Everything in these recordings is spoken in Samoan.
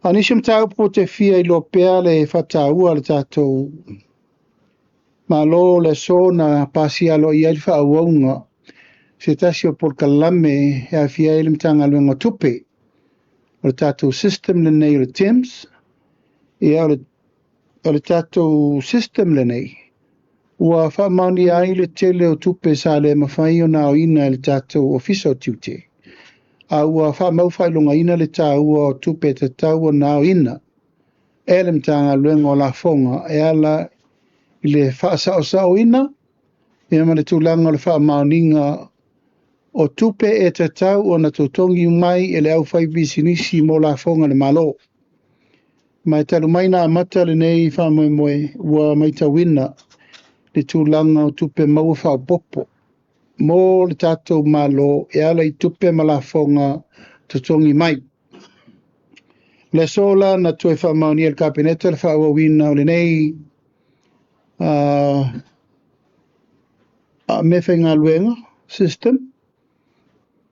A o nisi o mataupu ou te fia iloa pea le faataua a le tatou Malo o le aso na pasia aloaia ai le faaauauga se tasi o polokalame e aafia ai le Matagaluega o Tupe, o le tatou system lenei o le TIMS. Ia, o le tatou system lenei ua faamaonia ai le tele o tupe sa le mafai ona aoina e le tatou Ofisa o Tiute, a ua faamau faailogaina le taua o tupe e tatau ona aoina e le Matagaluega o Lafoga e ala i le faasaosaoina, ia, ma le tulaga o le faamaoniga o tupe e tatau ona totogi mai e le aufaipisinisi mo lafoga a le Malo. Ma e talu mai na amata lenei faamoemoe, ua matauina le tulaga o tupe maua faaopoopo mo le tatou Malo e ala i tupe ma lafoga totogi mai. O le aso la na toe faamaonia e le Kapeneta le faaauauina o lenei meafaigaluega system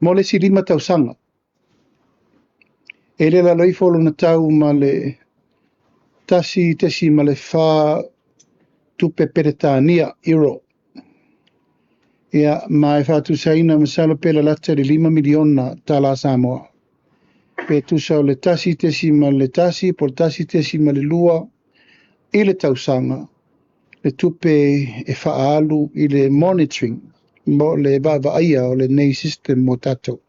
mo le isi 5 tausaga. E le lalo ifo lona tau ma le 1.4 tupe Peretania, euro. Ia, ma e faatusaina masalo pe lalata i le $5 miliona tala Samoa. Pe tusa o le 1.1 po o le 1.2 i le tausaga, le tupe e faaalu i le monitoring mo le vaavaaia o lenei system mo tatou.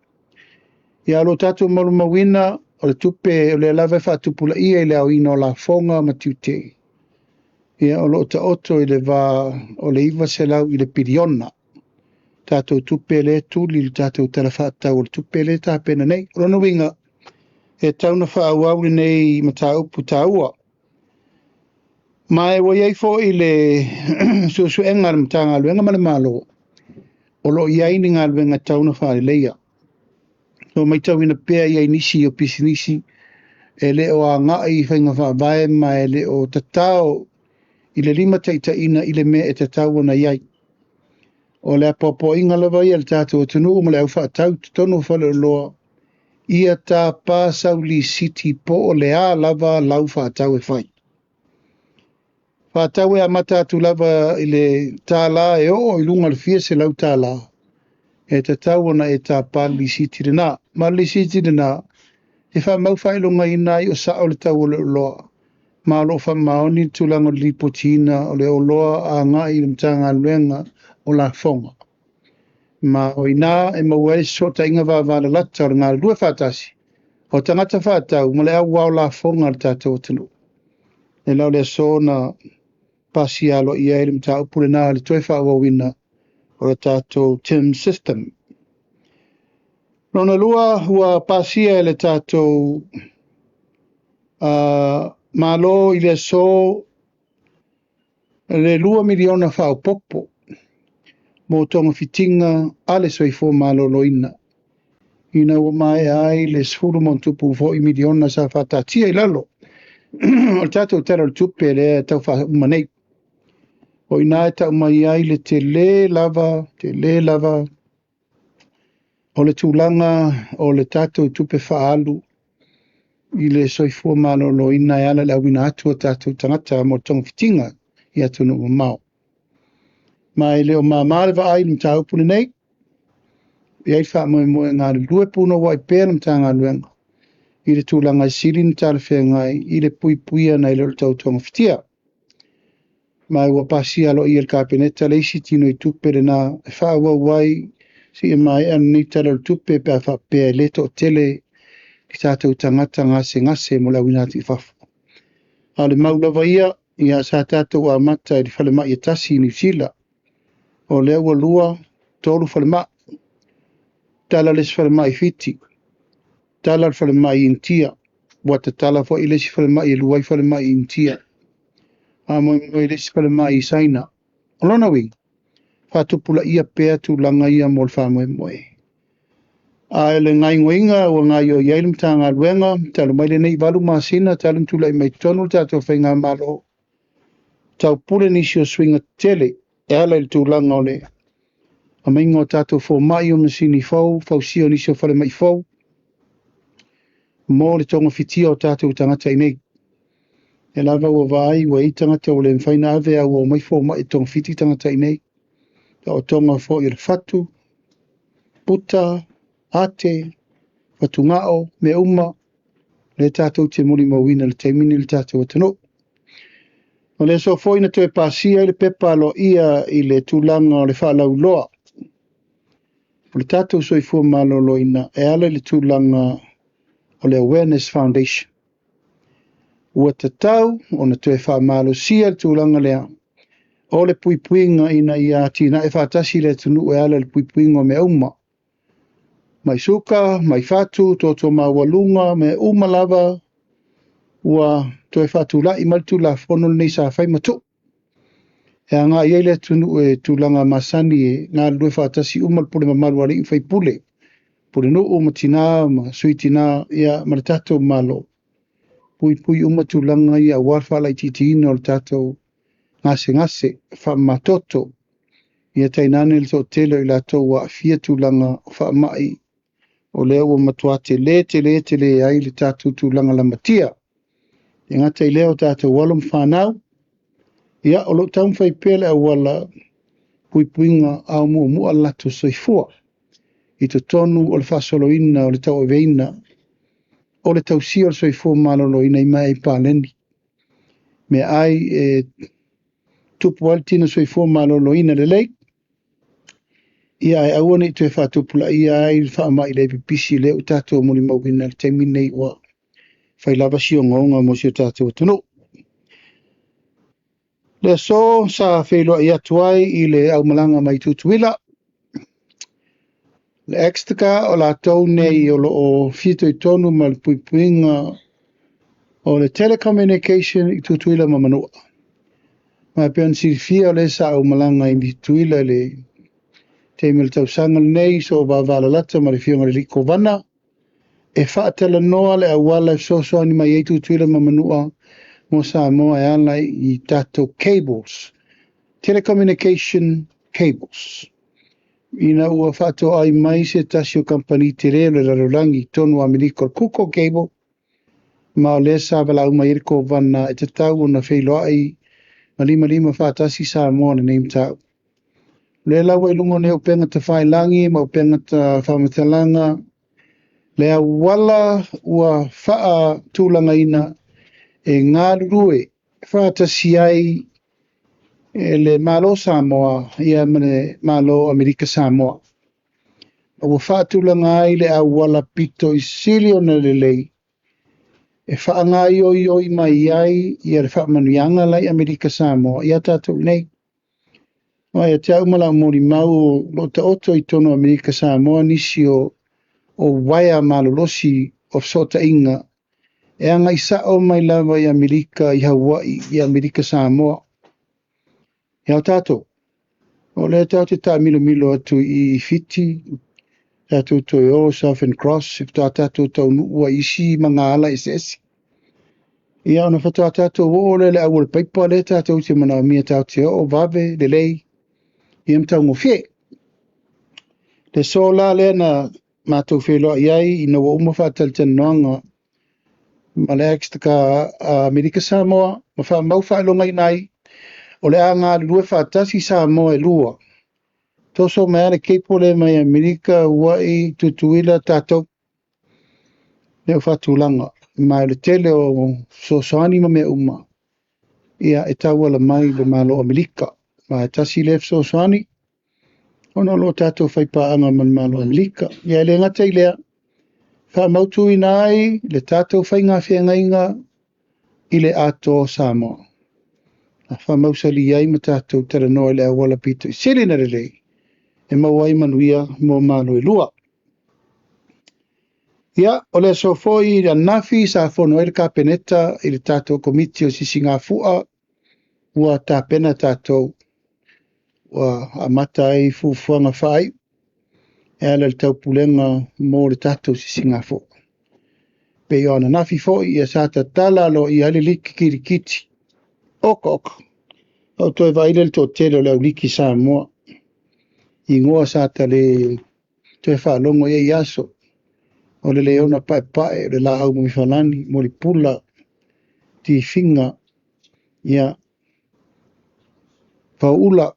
Ia, o lo o tatou malumauina o le tupe o lea lava e faatupulaia i le aoina o lafoga ma tiute. Ia, o lo o taoto i le va o le 900 i le piliona tatou tupe le tuli i le tatou tala faatatau o le tupe le tapena nei. O lona uiga, e tatau ona faaauau lenei mataupu taua. Ma e ua i ai foi le suesuega a le Matagaluega ma le Malo, o lo o i ai ni galuega e tatau ona faaleleia. O matauina pea i ai nisi o pisinisi e le o agai i faiga faavae ma e le o tatao i le limataitaiina i le mea e tatau ona i ai. O le apoapoaiga lava ia a le tatou atunuu ma le au faatau i totonu o faleoloa, ia tapa sau lisiti po o le a lava lau faatau e fai. Faatau e amata atu lava i le $1 e oo i luga o le fia $100, e tatau ona e tapa le lisiti lena. Ma le lisiti lena, e faamau faailogaina ai o sao le tau o le oloa, ma o lo o faamaoni le tulaga o le lipotiina o le oloa agai i le Matagaluega o Lafoga. Ma o ina e maua ai fesootaiga vavalalata o le galulue faatasi o tagata faatau ma le auao lafoga a le tatou atunuu. E la o le aso na pasia aloaia ai le mataupu lena le toe faaauauina o le tatou TIM system. Lona lua, ua pasia e le tatou Malo i le aso le 2 miliona faaopoopo mo togafitiga a le soifua maloloina, ina ua maea ai le 10 ma ono tupu foi miliona sa faataatia i lalo o le tatou Tala o le Tupe lea e tau faauma nei. O ina e tau mai ai le tele lava, tele lava o le tulaga o le tatou tupe faaalu i le soifua maloloina e ala i le auina atu o tatou tagata mo togafitiga i atunuu mamao. Ma e le o mama le vaai i le mataupu lenei, e i ai le faamoemoe galulue punouai pea le Matagaluega i le tulaga e sili ona talafeagai i le puipuia nai lo le tau togafitia. Ma ua pasia aloaia e le Kapeneta le isi tino i tupe lena e faaauau ai seia maea lenei Tala o le Tupe pe a faapea e le toatele i tatou tagata gasegase mo le auina atu i fafo. A o le mau lava ia, ia sa tatou amata i le falemai e tasi i Niu Sila. O lea ua 2, 3 falemai. Tala le isi falemai i Fiti, tala le falemai i Initia, ua tatala foi le isi falemai e 2 ai falemai i Initia. Faamoemoe le isi falemai i Saina. O lona uiga, faatupulaia pea tulaga ia mo le faamoemoe. A o le gaoioiga ua gaoioi ai le Matagaluega, talu mai lenei 8 masina, talu ona tulai mai totonu le tatou faigamalo, taupule nisi o suiga tetele e ala i le tulaga o le aumaiga o tatou fomai o masini fou, fausia o nisi o falemai fou. mo le togafitia o tatou tagata i nei. E lava ua vaai ua i ai tagata ua le mafai ona ave a ua omai fomai e togafiti tagata i nei. Taotoga foi o le fatu, puta, ate, fatugao, mea uma, lea tatou te molimauina i le taimi lenei i le tatou atunuu. O le aso foi na toe pasia ai le pepa aloaia i le tulaga o le faalauiloa o le tatou soifua maloloina e ala i le tulaga o le Awareness Foundation. Ua tatau ona toe faamalosia le tulaga lea o le puipuiga ina ia atinae faatasi le atunuu e ala i le puipuiga o mea uma. Mai suka, mai fatu, toto maualuga, mea uma lava ua toe faatulai mai le Tulafono lenei sa fai ma tuu. E agai ai le atunuu e tulaga masani e galulue faatasi uma le pule mamalu a alii ma faipule, pulenuu ma tina ma sui tina, ia ma le tatou Malo. Puipui uma tulaga ia aua le faalaitiitiina o le tatou gasegase faamamatoto. Ia tainane le toatele o i latou ua aafia tulaga o faamai, o lea ua matua tele tele tele ai le tatou tulaga lamatia. E gata i lea o tatou alo ma fanau, ia o lo o taumafai pea le auala puipuiga a o muamua le latou soifua i totonu o le faasoloina o le tauaveina o le tausia o le soifua maloloina i meaai paleni, meaai e tupu ai le tino soifua maloloina lelei, ia ae aua ne i toe faatupulaia ai le faamai le pipisi lea ua tatou molimauina i le taimi lenei ua fai lava si ogaoga mo si o tatou atunuu. Le aso sa feiloai atu ai i le aumalaga mai Tutuila, le Extica o latou nei o lo o fitoitonu ma le puipuiga o le telecommunication i Tutuila ma Manua. Ma e pei ona silafia o lea sa aumalaga i Tutuila i le taimi o le tausaga lenei, so o vavalalata ma le afioga i le alii Kovana, e faatalanoa le auala e fesoasoani mai ai Tutuila ma Manua mo Samoa e ala i tatou cables, telecommunication cables. Ina ua faatoai mai se tasi o kamupani tele o le lalolagi i totonu o Amerika o le Kuko Cable, ma o lea sa valaau mai ai le Kovana e tatau ona feiloai ma limalima faatasi Samoa i lenei mataupu. O lea la ua i luga o nei upega tafailagi ma upega faamatalaga, le auala ua faatulagaina e galulue faatasi ai e le Malo Samoa ia ma le Malo Amerika Samoa. Ua faatulaga ai le auala pito i sili ona lelei e faagaoioioi mai ai ia le faamanuiaga la i Amerika Samoa ia tatou nei. Ma ia te au ma lau molimau o lo o taoto i totonu o Amerika Samoa nisi o uaea malolosi o fesootaiga e agai sao mai lava i Amerika, i Hawaii, i Amerika Samoa. Ia o tatou, o lea tatou te taamilomilo atu i Fiti, tatou toe o Southern Cross, e faatoa tatou taunuu ai i isi magaala eseese. Ia ona faatoa tatou oo lea i le au o le paipa lea tatou te manaomia tatou te oo vave, lelei, ia ma taugofie. Le aso la lea na matou feiloai ai ina ua uma faatalatalanoaga ma le Extica Amerika Samoa ma faamau faailogaina ai o le a galulue faatasi Samoa e lua. Toso mai lava le cable lea mai Amerika, Hawaii, Tutuila, tatou. Lea ua faatulaga, ma o le tele o fesoasoani ma mea uma, ia e tauala mai le Malo o Amerika. Ma e tasi lea fesoasoani, ona o lo o tatou faipaaga ma le Malo o Amerika. Ia e le gata i lea, faamautuina ai le tatou faiga feagaiga i le atoa o Samoa. A faamausali ai ma tatou talanoa i le auala pito i sili na lelei, e maua ai manuia mo Malo e lua. Ia, o le aso foi ananafi sa fono ai le Kapeneta i le tatou Komiti o Sisigafua, ua tapena tatou, ua amata ai fuafuaga faaiu e ala i le taupulega mo le tatou Sisigafua. Pei o ananafi foi ia sa tatala aloaia ai le liki kirikiti. Oka oka, o toe vaai le toatele o le au liki Samoa. Igoa sa ta le toe faalogo i ai aso. O le leona paepae, o le laau mifalani, molipula, tifiga, ia, fauula,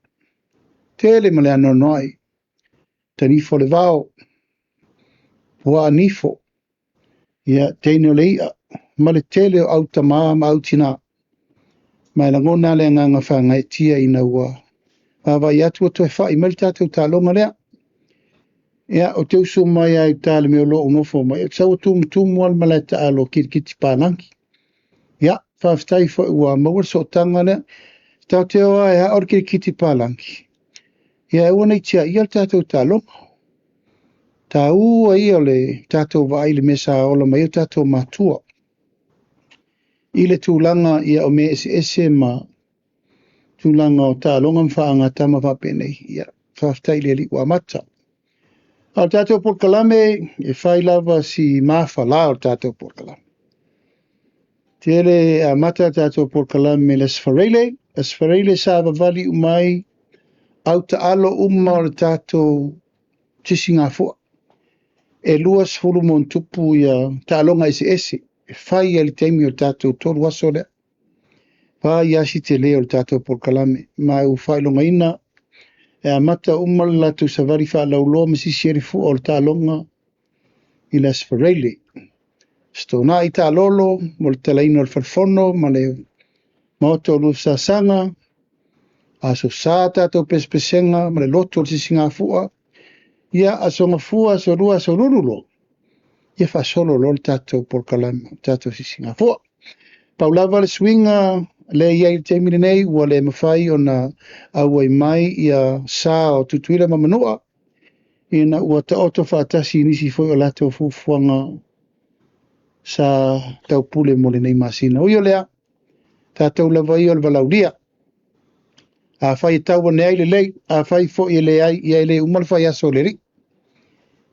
tele ma le anoanoai, tanifo le vao, puaa nifo, ia, teine o le i'a, ma le tele o au tamā ma au tinā. Ma e lagona le agaga faagaeetia ina ua vaavaai atu ua toe fa'i mai le tatou taaloga lea. Ia, ou te usu mai lava i uta i le mea o lo o ou nofo mai, ou te sau ua tumutumu lava le malae taalo kilikiti palagi. Ia, faafetai foi ua maua le sootaga lea. Tatou te o lava e ao le kilikiti palagi, ia aua ne i tiaia le tatou taaloga. Taua ia o le tatou vaai i le mea sa ola mai ai o tatou matua. I le tulaga ia o mea eseese ma tulaga o taaloga ma faagatama faapenei, ia, faafetai i le Alii ua amata. A o le tatou polokalame, e fai lava si mafala o le tatou polokalame. Tele amata le tatou polokalame i le Aso Faraile. Aso Faraile sa vavali uma ai au taalo uma o le tatou sisigafua. E 20 ma ona tupu ia taaloga eseese e fai ai le taimi o le tatou 3 aso lea. Fai lava si tele o le tatou polokalame. Ma ua faailogaina e amata uma le latou savali faalauloa ma sisi ai le fua o le taaloga i le Aso Faraile. Stona'i taalolo mo le talaina o le falefono ma le maota o Luafasasana. Aso Sa tatou pesepesega ma le loto o le sisigafua. Ia, aso Gafua, aso Lua, aso Lulu loa. Ia faasolo loa le tatou polokalame, le tatou sisigafua. Pau lava le suiga lea i ai i le taimi lenei, ua le mafai ona auai mai ia sa o Tutuila ma Manua, ina ua taoto faatasi i nisi foi o latou fuafuaga sa taupule mo lenei masina. Ui o lea, tatou lava ia o le valaulia. Afai e tau ane ai lelei, afai foi e leai, ia e le uma le faiaso o le Alii.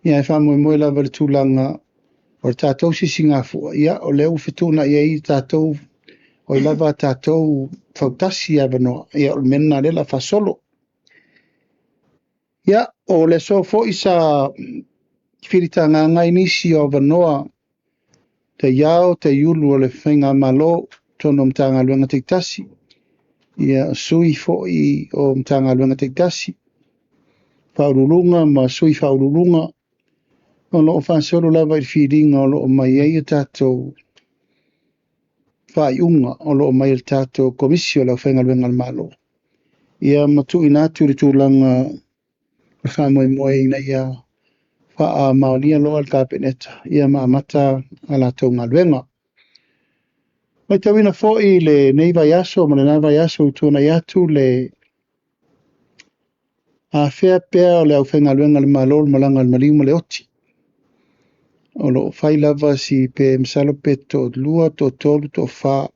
Ia e faamoemoe lava i le tulaga o le tatou sisigafua, ia o lea ua fetuunai ai tatou, oi lava tatou fautasi avanoa, ia o le mea lena lea o le a faasolo. Ia, o le aso foi sa filitagaga ai nisi o avanoa taiao, taiulu o le Faigamalo, totonu o Matagaluega taitasi, ia sui foi o Matagaluega taitasi, faauluuluga ma sui faauluuluga, o lo o faasolo lava i le filiga o lo o mai ai o tatou faaiuga o lo o mai e le tatou Komisi o le Aufaigaluega a le Malo. Ia ma tuuina atu le tulaga o le faamoemoe ina ia faamaonia loa le Kapeneta, ia ma amata a latou galuega. Matauina foi lenei vaiaso ma lena vaiaso ua tuanai atu le afea pea o le aufaigaluega a le Malo, le malaga a le maliu ma le oti. O lo o fai lava si pe masalo pe 2, 3, 4.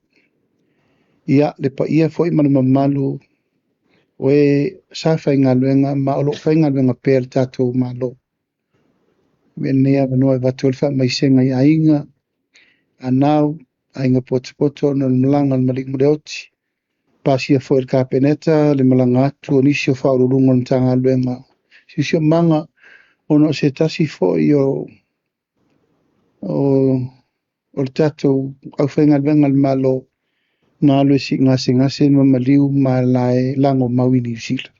Ia, le paia foi ma le mamalu o e sa faigaluega ma o lo o faigaluega pea le tatou Malo. Lenei avanoa e avatu ai le faamaisega i aiga, anau, aiga potopoto ona o le malaga a le maliu ma le oti. Pasia foi e le Kapeneta le malaga atu o nisi o faauluuluga o le Matagaluega Siosiomaga ona o se tasi foi o le tatou aufaigaluega a le Malo na alu e siigasegase ma maliu ma lae lagomau i Niu Sila.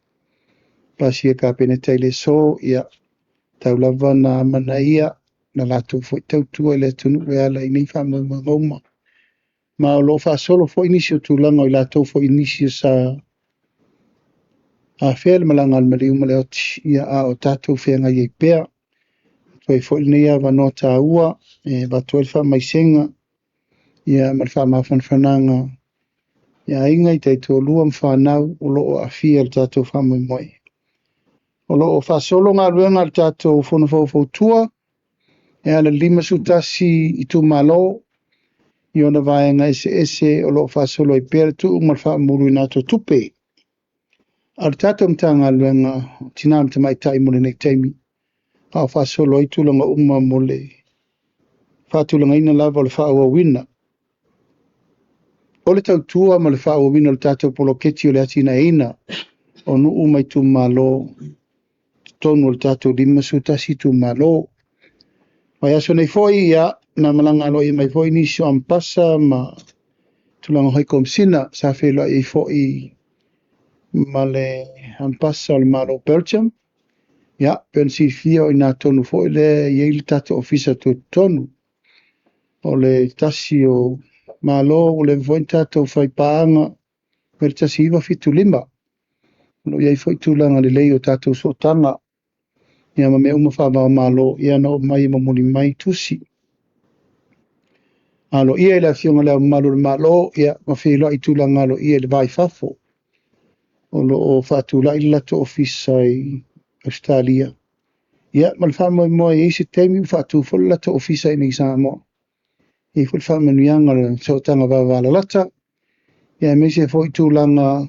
Pasia e le Kapeneta i le aso, ia, tau lava na amanaia na latou foi tautua i le atunuu e ala i nei faamoemoega uma. Ma o lo o faasolo foi nisi o tulaga o i latou foi nisi o sa afea le malaga a le maliu ma le oti, ia a o tatou feagai ai pea. Toe foi lenei avanoa taua e avatu ai le faamaisega, ia ma le faamafanafanaga i aiga i taitoalua ma fanau o lo o aafia i le tatou faamoemoe. O lo o faasolo galuega a le tatou Fono Faufautua e ala i le 51 itumalo i ona vaega eseese o lo o faasolo ai pea le tuu ma le faamumuluina atu o tupe. A o le tatou Matagaluega o Tina ma Tamaitai mo lenei taimi, a o faasolo ai tulaga uma mo le faatulagaina lava o le faaauauina o le tautua ma le faaauauina o le tatou poloketi o le atinaeina o nuu ma itumalo totonu o le tatou 51 itumalo. Vaiaso nei foi, ia, na malaga aloaia mai foi nisi o Ambasa ma tulaga hoi Komisina sa feiloai ai foi ma le Ambasa o le Malo o Belgium. Ia, pei ona silafia o i ina tonu foi lea e i ai le tatou Ofisa Tutotonu. O le tasi o Malo ua leva foi ona tatou faipaaga mai le 1975. O lo o i ai foi tulaga lelei o tatou sootaga, ia ma mea uma faava o Malo, ia na oo mai e momoli mai tusi aloaia i le Afioga i Le Ao Mamalu o le Malo, ia ma feiloai i tulaga aloaia i le va i fafo. O lo o faatulai le latou ofisa i Ausetalia, ia ma le faamoemoe e i ai se taimi ua faatu foi le latou ofisa i inei i Samoa. E i ai foi le faamanuiaga o le sootaga vavalalata, ia aemaise foi tulaga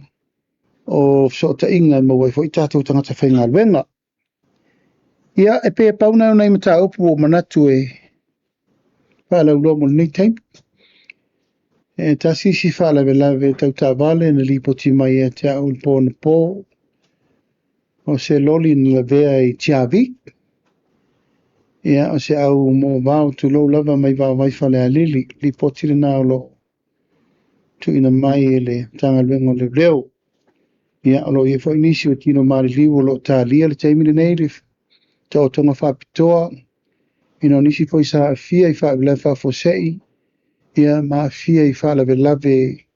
o fesootaiga e maua ai foi tatou tagata faigaluega. Ia, e pei e pau na o nai mataupu ua ou manatu e faalauiloa mo lenei taimi. E tasi isi faalavelave tau taavale na lipoti mai ia te au i le po anapo, o se loli na lavea i Tiavi. Ia, o se au moavao, tulou lava, mai Vaovai Falealili. Lipoti lena o lo o tuuina mai e le Matagaluega o Leoleo. Ia, o lo o i ai foi nisi o tino maliliu o lo o talia le taimi lenei, le taotoga faapitoa, ina o nisi foi sa aafia i faalavelave faafuasei, ia ma aafia i faalavelave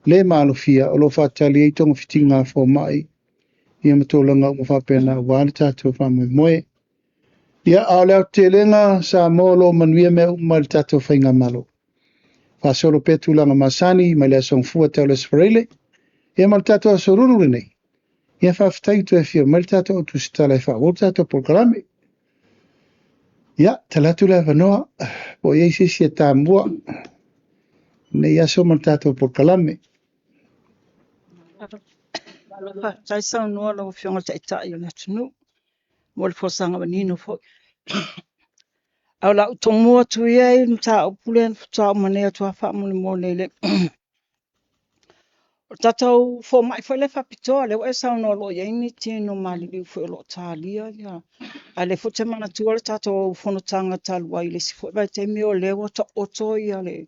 le maalofia, o lo o faatali ai togafitiga a fomai, ia ma tulaga uma faapena aua le tatou faamoemoe. Ia, a o le aotelega, Samoa o lo o manuia mea uma i le tatou faigamalo. Faasolo pea tulaga masani mai le Aso Gafua tau le Aso Faraile, ia ma le tatou Aso Lulu lenei. Ia faafetai toe afio mai le tatou autusitala e faaauau le tatou polokalame. Ia, tala atu le avanoa, po o i ai se isi e tamua lenei aso ma le tatou polokalame. Faafetai saunoa lau Afioga i le Taitai o le atunuu mo le folasaga manino foi. Ae o le a ou tomua atu ia i le mataupu lea faatoa uma nei atu lava faamolemole i le o le tatou fomai foi lea faapitoa, lea ua e saunoa o lo o i ai ni tino maliliu foi o lo o talia ia, a o lea foi ou te manatua le tatou fonotaga talu ai i le isi foi vaitaimi o lea ua taoto ia le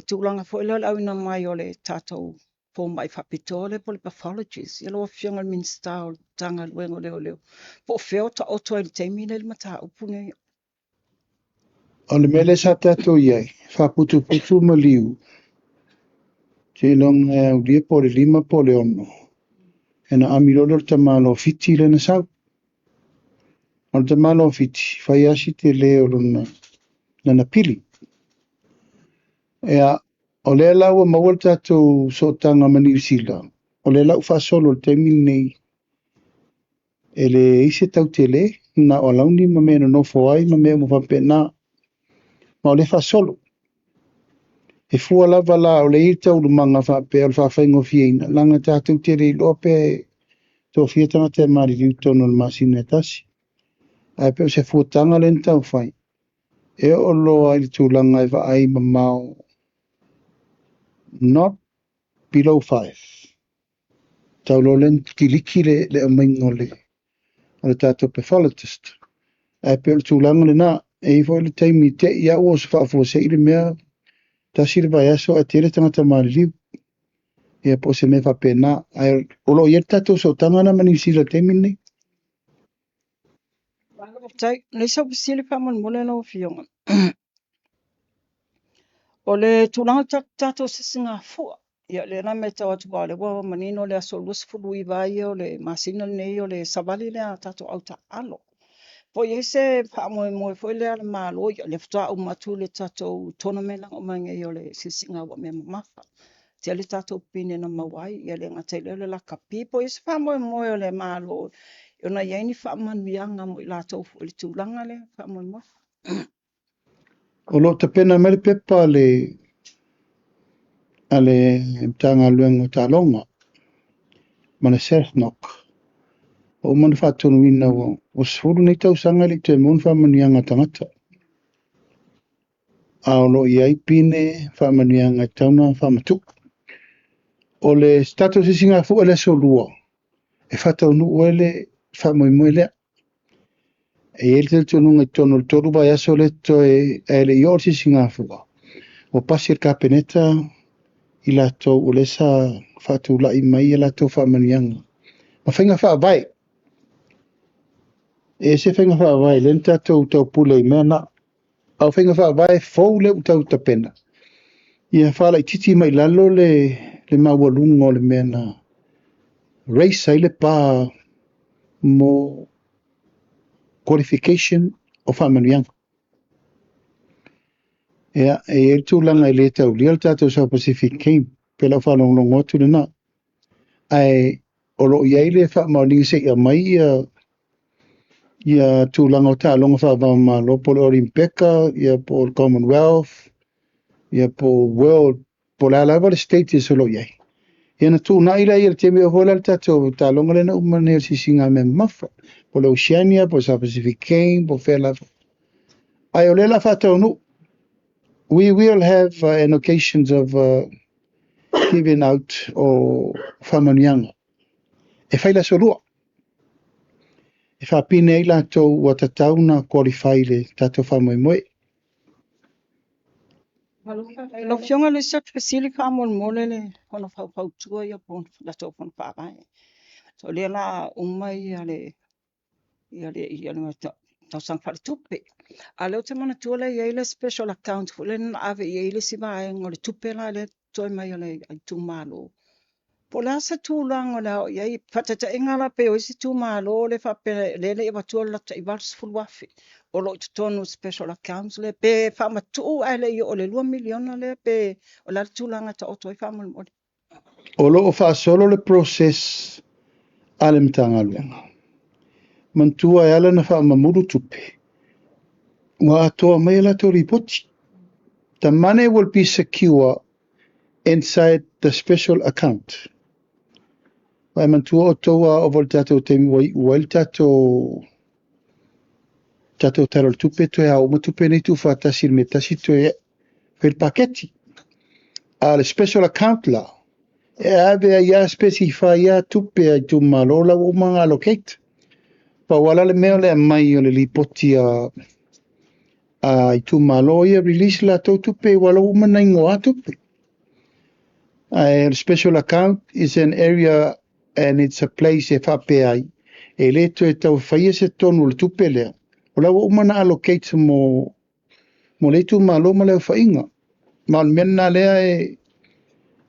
tulaga foi lea o le auina mai o le tatou fomai faapitoa lea po o le pathologist. Ia lau Afioga i le Minisita o le Matagaluega o Leoleo, po o fea o taoto ai i le taimi lenei le mataupu lenei? O le mea lea sa tatou i ai, faaputuputu maliu, seiloga e aulia po o le 5 po o le 6, e na ami loa lea o le tamaloa Fiti lea na sau. O le tamaloa Fiti, fai lava si tele o lona pili. Ia, o lea la ua maua le tatou sootaga ma Niu Sila, o lea la ua faasolo i le taimi lenei, e leai se tau tele, na o alauni ma mea e nonofo ai ma mea uma faapena, ma o lea e faasolo. E fua lava la o le i ai taualumaga faapea o le faafaigofieina, leaga tatou te le iloa pe tofia tagata e maliliu i totonu o le masina e tasi. Ae pei o se fuataga lea na taumafai, e oo loa i le tulaga e vaai mamao, not below 5. Tau loa lea ona kiliki le aumaiga o le tatou pathologist. Ae pei o le tulaga lena, e i ai foi le taimi te i au o se faafuasei le mea, tasi le vaiaso ae tele tagata maliliu. Ia po o se mea faapena. Ae o lo o i ai le tatou sootaga na ma Niu Sila i le taimi lenei. Faafetai. O le isi au fesili faamolemole lau Afioga. O le tulaga o le tatou sisigafua, ia lea la e matau atu aua o lea ua manino le aso 29 ia o le masina lenei o le savali lea a tatou autaaalo. Po o i ai se faamoemoe foi lea a le Malo, ia lea faatoa uma atu le tatou tournament na uma nei o le siisiga ua mea mamafa. Tele tatou pine na maua ai, ia le gata i lea o le lakapi. Po o i ai se faamoemoe o le Malo ona i ai ni faamanuiaga mo i latou foi i le tulaga lea faamoemoe. O lo o tapena mai le pepa a le Matagaluega o Taaloga ma le SAFNOC. Ua uma ona faatonuina ua 10 nei tausaga e le i toe maua ni faamanuiaga a tagata. A o lo o i ai pine faamanuiaga e tatau ona faamatuu. O le tatou sisigafua i le aso 2, e faataunuu ai le faamoemoe lea. E i ai le talitonuga i totonu o le 3 vaiaso lea e totoe ae le i oo le sisigafua, ua pasi e le Kapeneta i latou o lea sa faatulai mai a latou faamanuiaga ma faiga faavae. E ese faiga faavae lea na tatou taupule i mea na, a o faiga faavae fou lea ua tau tapena, ia faalaitiiti mai lalo le maualuga o le mea na raise ai le pa mo qualification o faamanuiaga. Ia, e i ai le tulaga e le taulia le tatou South Pacific Game, pe lau faalogologo atu lena. Ae o lo o i ai le faamaoniga se i aumai ia tulaga o taaloga faava-o-Malo, po o le Olympeka, ia po o le Commonwealth, ia po o World, po o le a lava le status o lo o i ai. Ia na tuunai lea i le taimi o foi la le tatou taaloga lea na uma nei o le sisiga mea mamafa, po o le Oceania, po o le South Pacific Game, po o fea lava. Ae o lea la faataunuu, we will have an occasions of giving out o faamanuiaga. E fai le aso 2. E faapine ai latou ua tatau na qualify le tatou faamoemoe. Lau Afioga le isi atu fesili faamolemole le fono faufautua ia po o latou fono faavae. So lea la uma ia le tausaga faaletupe. A o lea ou te manatua lea e i ai le special account foi lea na ave i ai le isi vaega o le tupe la lea toe mai o le itumalo. Po o le a se tulaga o le a oo i ai, faataitaiga la pe o isi itumalo le faapea lea le i avatua le latou tai $80,000 o lo o i totonu o special accounts lea, pe faamatuu ae le i oo i le $2 miliona lea, pe o le a le tulaga e taoto ai faamolemole. O lo o faasolo le process a le Matagaluega. Manatua e ala na faamamulu tupe, ua atoa mai a latou lipoti. The money will be secure inside the special account. Ae manatua o tou a oo le tatou taimi ua iu ai le tatou tala o le tupe, toe ao uma tupe nei tuufaatasi i le mea tasi toe fai le paketi. A le special account la, e ave ai a specify a tupe a itumalo la ua uma ona allocate. Pau lava le mea o le aumai o le lipoti a itumalo ia release latou tupe ua la ua uma na igoa tupe. Ae le special account is an area and it's a place e faapea ai. E le toe tau faia se tonu o le tupe lea. O la ua uma na allocate mo le itumalo ma le aufaiga. Ma o le mea lena lea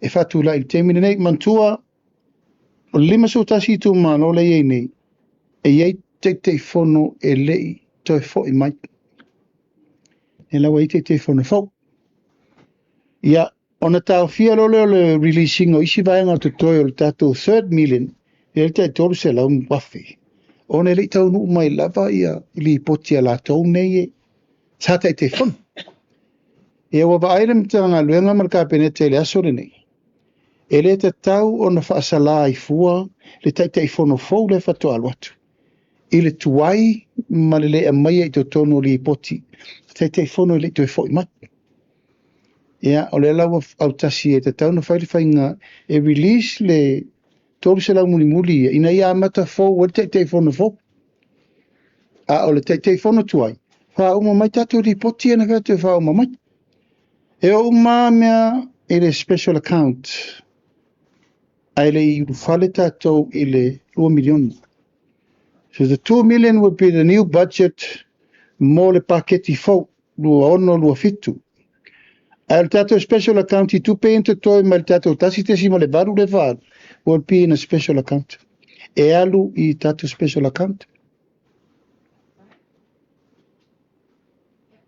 e faatulai i le taimi lenei. Manatua, o le 51 itumalo lea e i ai nei, e i ai taitaifono e le i toe foi mai. E la ua i ai taitaifono fou. Ia, ona taofia loa lea o le releasing o isi vaega o totoe o le tatou third million, e le tai 300,000. Ona e le i taunuu mai lava ia lipoti a latou nei e sa taitaifono. Ia ua vaai le Matagaluega ma le Kapeneta i le aso lenei, e le tatau ona faasala ai fua le taitaifono fou lea faatoa alu atu. I le tuai ma le le aumaia i totonu o lipoti, taitaifono e le i toe foi mai. Ia, o lea la ua autasi e tatau ona fai le faiga e release le 300 mulimuli ia, ina ia amata fou ai le taitaifono fou. A o le taitaifono tuai, faauma mai tatou lipoti ia na fai atu e faauma mai. E o uma mea i le special account, ae le i ulufale tatou i le 2 miliona. So the 2 million will be the new budget mo le paketi fou, 26, 27. Ae o le tatou special account i tupe ia na totoe mai le tatou 1.8 le faaalu, will be in a special account. E alu i tatou special account.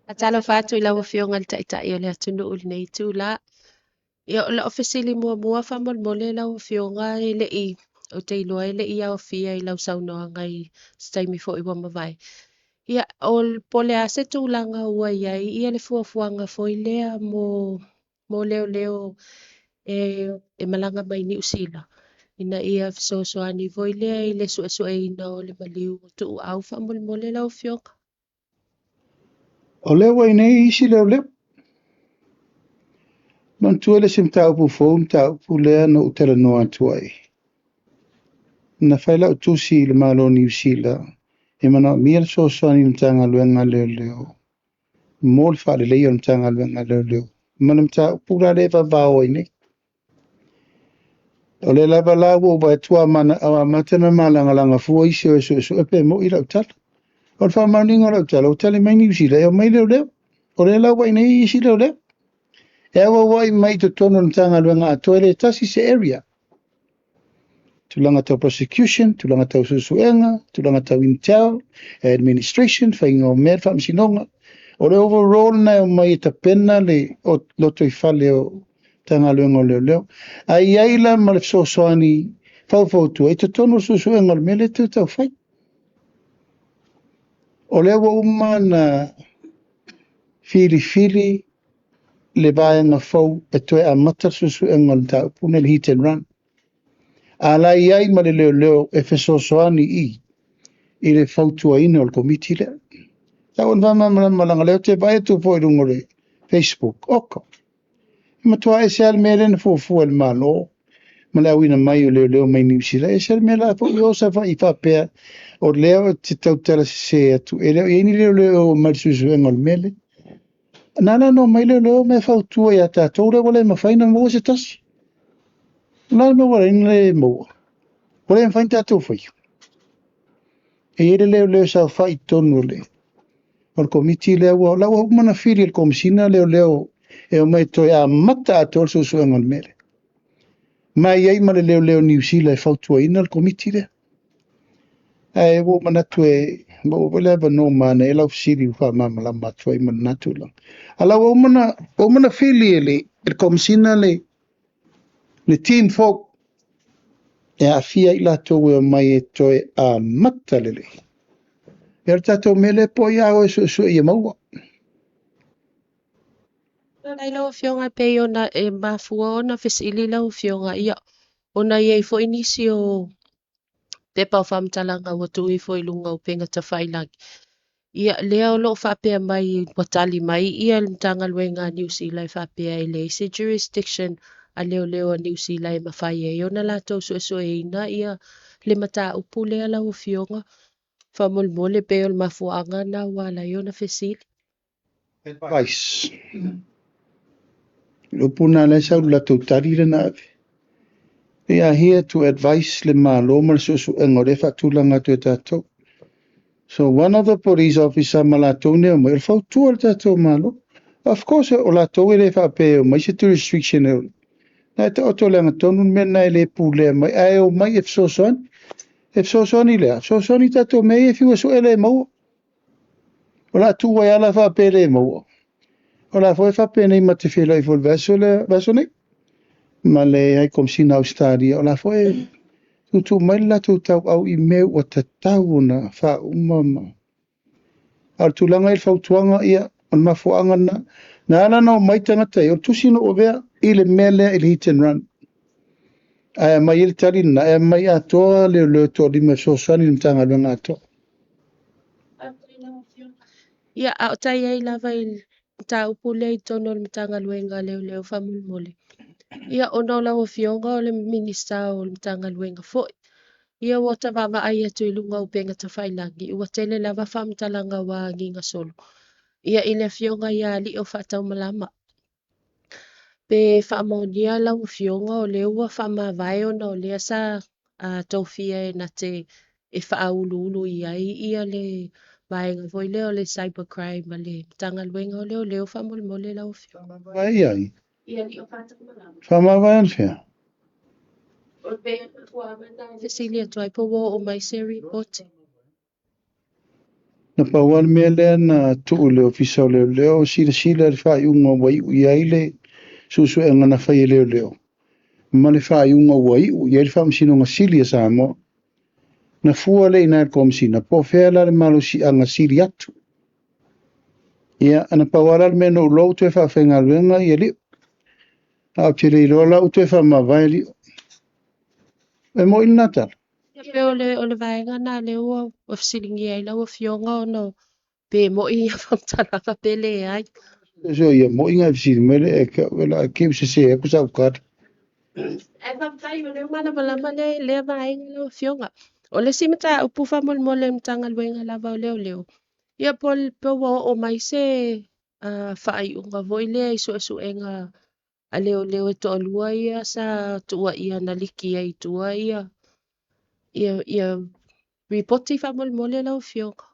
Faatalofa atu i lau Afioga i le Taitai o le atunuu i lenei itula. Ia, o lau fesili muamua faamolemole lau Afioga e le i, ou te iloa e le i aofia i lau saunoaga i se taimi foi ua mavae. Ia, o po o le a se tulaga ua i ai ia le fuafuaga foi lea mo leoleo e malaga mai Niu Sila, ina ia fesoasoani foi lea i le suesueina o le maliu o tuuau faamolemole lau Afioga. O lea ua i nei isi leoleo. Manatua le isi mataupu fou, mataupu lea na ou talanoa atu ai. Na fai lau tusi i le Malo o Niu Sila E manaomia le fesoasoani i le Matagaluega a Leoleo mo le faaleleia o le Matagaluega a Leoleo ma le mataupu la lea e vavao ai nei. O lea lava la ua ou vaai atu ua amata ona malagalaga fua isi o e suesue pe moi lau tala. O le faamaoniga o lau tala, ua tali mai Niu Sila e omai leoleo. O lea la ua i inei isi leoleo. E auauai mai i totonu o le Matagaluega atoa, e le tasi se area. Tulaga tau prosecution, tulaga tau suesuega, tulaga tau intel, administration, faiga o mea, le faamasinoga. O le overall na e omai e tapena le lotoifale o Matagaluega o Leoleo. Ae i ai la ma le fesoasoani faufautua i totonu o le suesuega o le mea lea e tau fai. O lea ua uma na filifili le vaega fou e toe amata le suesuega o le mataupu nei, le hit and run. A la i ai ma le leoleo e fesoasoani i le fautuaina o le komiti lea. Tau ona faamalamalama leaga o lea ou te vaai atu foi i luga o le Facebook. Oka, e matua ese lava le mea lea na fuafua e le Malo ma le auina mai o leoleo mai Niu Sila. Ese le mea la foi o Savaii faapea o lea ou te tautala sese atu. E le o i ai ni leoleo mai le suesuega o le mea lea. Na ala ona omai leoleo me fautua ia tatou lea ua le mafai ona maua se tasi. O le a le mea ua le maua? Ua le mafai ona tatou faia. E i ai le leoleo e saofai i totonu o le komiti lea ua la ua uma ona fili e le Komesina leoleo e omai toe amata atoa le suesuega o le mea lea. Ma e i ai ma le leoleo Niu Sila e fautuaina le komiti lea. Ae ua ou manatu e maua foi le avanoa manaia lau fesili ua faamalamalama atu ai ma lena tulaga. A la ua uma ona fili e le Komesina le team fou e aafia ai latou e omai e toe amata lelei. Ia o le tatou mea lea po o ia o e suesue ia maua. Faafetai lau Afioga pei ona e mafua ona fesili lau Afioga, ia ona i ai foi nisi o pepa o faamatalaga ua tuu ifo i luga o upega tafailagi. Ia lea o lo o faapea mai ua tali mai ia le Matagaluega a Niu Sila e faapea e leai se jurisdiction a leoleo a Niu Sila e mafai ai ona latou suesueina ia le mataupu lea lau Afioga. Faamolemole pei o le mafuaaga na ua ala ai ona fesili. Advice. Le upu lena lea e sau i le latou tali lea na ave. They are here to advise le Malo ma le suesuega o lea e faatulaga atu e tatou. So one of the police officer ma latou nei omai, o le fautua le tatou Malo. Of course, o latou e le faapea e omai se jurisdiction e na e taoto le agatonu le mea lena e le pulea mai, ae omai e fesoasoani. E fesoasoani lea, fesoasoani tatou mea ia e fiu e sue le maua. O le a tuu ai ala faapea le maua. O la foi e faapenei ma te feiloai foi i le vaiaso lea, vaiaso nei. Ma le High Komesina o Ausetalia, o la foi e tuutuu mai le latou tauau i mea ua tatau ona faauma ma. A o le tulaga i le fautuaga, ia, o le mafuaaga lena. Na ala ona omai tagata ia, o le tusi na ou avea i le mea lea i le hit and run. Ae aumai ai le tali lena, e aumai atoa leoleo e toalima e fesoasoani i le Matagaluega atoa. Ia, a o tai ai lava i le mataupu lea i totonu o le Matagaluega a Leoleo faamolemole. Ia, ona o lau Afioga o le Minisita o le Matagaluega foi. Ia, ua ta vaavaai atu i luga o upega tafailagi, ua tele lava faamatalaga ua agiga solo. Ia, i le Afioga ia Alii o Faataumalama. Pe faamaonia lau Afioga o lea ua faamavae ona o lea sa tofia e na te e faauluulu i ai ia le vaega foi lea o le cybercrime ma le Matagaluega o Leoleo faamolemole lau Afioga. Vai ai. Ia Alii o Faataumalama. Faamavae anafea. O pei o mafuaaga na e fesili atu ai po ua oo mai se ripoti. Na pau lava le mea lea na tuu i le Ofisa o Leoleo, silasila i le faaiuga ua iu i ai le suesuega na fai e leoleo, ma le faaiuga ua iu i ai le Faamasinoga Sili a Samoa. Na fua lea i ina i le Komesina, po o fea la le malosiaga sili atu. Ia, na pau lava la le mea na ou iloa ua toe faafaigaluega ia Lio. A ou te le iloa la ua toe faamavae Lio. E moi lena tala. Ia pe o le vaega na lea ua fesiligia ai lau Afioga ona pe moi ia faamatalaga pe leai. So ia moi ngai fesili mai le e ke la ke se se aku sa ukata. Ae faafetai o lea ua malamalama lea vaega lau Afioga. O le isi mataupu faamolemole a le Matagaluega lava o Leoleo, ia po pe ua oo mai se faaiuga foi lea i suesuega a leoleo e toalua ia sa tuuaia na liki ai i tua ia ia ia ripoti faamolemole lau Afioga.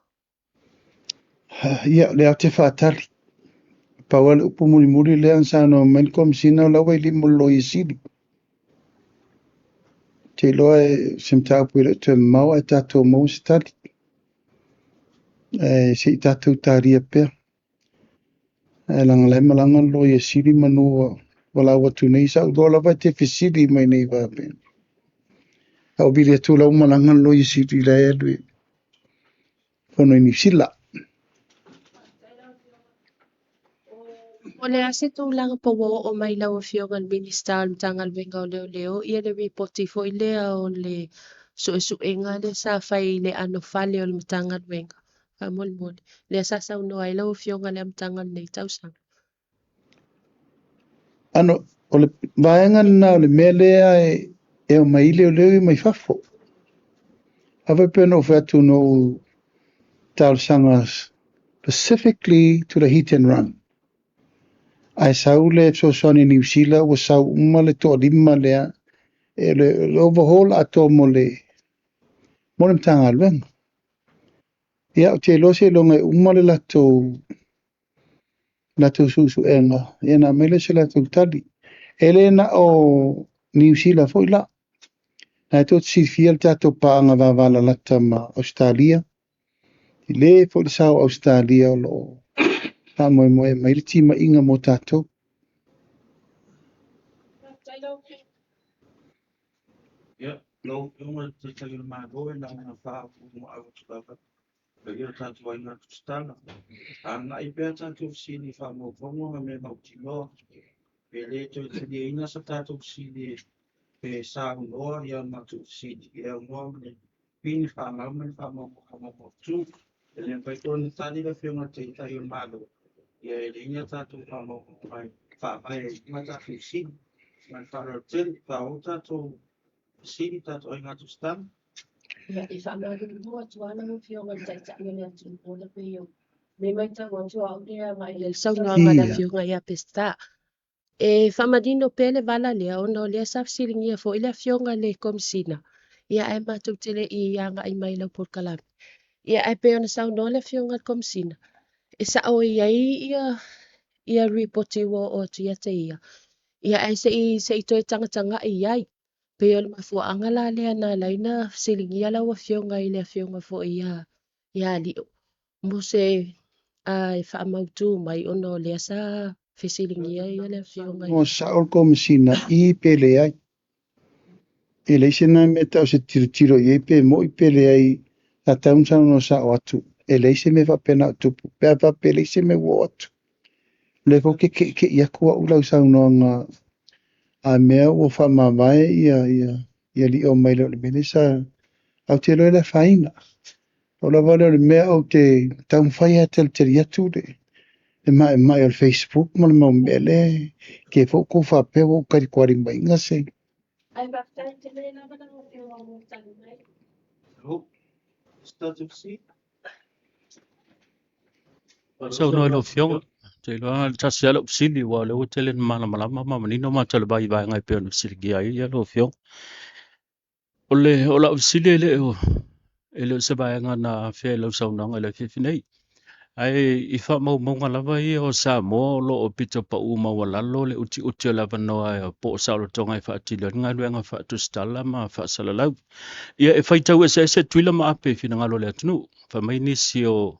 Ia, o lea ou te faatali. Pau lava le upu mulimuli lea na saunoa mai le Komesina o la ua i lima o le Loia Sili. Ou te iloa o se mataupu e le o toe mamao ae tatou maua se tali. Ae se i tatou talia pea. Ae leaga o la e malaga le Loia Sili manu ua valaau atu nei, sa ou iloa lava e te fesili mai nei faapea. A ou vili atu o la ua malaga le Loia Sili la e alu i fono i Niu Sila. O le a se tulaga po ua oo mai i lau Afioga i le Minisita o le Matagaluega o Leoleo ia le ripoti foi lea o le suesuega lea sa fai i le anofale o le Matagaluega faamolemole, lea sa saunoa ai lau Afioga i le amataga o lenei tausaga. Ano, o le vaega lena o le mea lea e omai ai leoleo ia mai fafo. A faapea na ou fai atu na ou talosaga specifically to the hit and run. Ae sau le fesoasoani a Niu Sila ua sau uma le toalima lea, e le overhaul atoa mo le Matagaluega. Ia, ou te iloa seiloga e uma le latou suesuega, ia ona aumai lea o se latou tali. E le na o Niu Sila foi la. Na tou te silafia le tatou paaga vavalalata ma Ausetalia. E le foi le sao o Ausetalia o lo o faamoemoe mai le timaiga mo tatou. Ia, lau Afioga i le Taitai o le Malo, e na ona faapuumaau atu lava i o tatou aiga tusitala. Agai pea tatou fesili i faamaumauga ma mea mautinoa. Pe le toe taliaina sa tatou fesili pe saunoa ia matou fesili e aunoa ma le pini faamau ma le faamaumauga mautu. E le mafai foi ona tali le Afioga i le Taitai o le Malo, ia e leai ni a tatou faamaumauga e faavae ai i luga tatou fesili. Ma le faaaloalo tele, faaauau tatou fesili tatou aiga tusitala. Ia, e faamalulu atu lava lau Afioga i le Taitai o le atunuu ona pei o le matau atu au lea agai i le saunoaga a le Afioga ia Peseta. E faamanino pea le vala lea ona o lea sa fesiligia foi le Afioga i le Komesina, ia ae matou te le i agai mai i lau polokalame. Ia ae pei ona saunoa le Afioga i le Komesina, e sao i ai ia ia ripoti ua oo atu ia te ia. Ia ae se i toe tagatagai i ai. Pei o le mafuaaga la lea na ala ai na fesiligia lau Afioga i le Afioga foi ia Alio mo se e faamautu mai ona o lea sa fesiligia ia le Afioga. O sao le Komesina i pe leai. E leai se na mea tau se tilotilo i ai pe moi pe leai, sa tau na saunoa sao atu. E leai se mea faapena o tupu, pe a faapea e leai se mea ua oo atu. O lea foi ke keʻikeʻi atu au lau saunoaga a mea ua faamavae ia ia ia lio mai le o le mea lea sa au te iloa e le afaina. O lava lea o le mea ou te taumafai lava e talitali atu le maemae o le Facebook ma le mau mea lea ke foi kou faapea ua ou talitualimaina se. Ai faafetai tele lava lau Afioga mo le tali mai. Hello. Start of seat. Saunoa i lau Afioga, te iloa le tasi lava lau fesili, aua o lea ua tele na malamalama ma manino matou le vai i vaega e pei ona fesiligia ai lau Afioga. O le o lau fesili e le o se vaega na afea i lau saunoaga i le afiafi nei. Ae i faamaumauga lava ia o Samoa o lo o pito pau maualalo le utiuti o le avanoa po o saolotoga e faatino ai le galuega faatusitala ma faasalalau. Ia e faitau eseese tuila ma ape i finagalo o le atunuu. Fai mai nisi o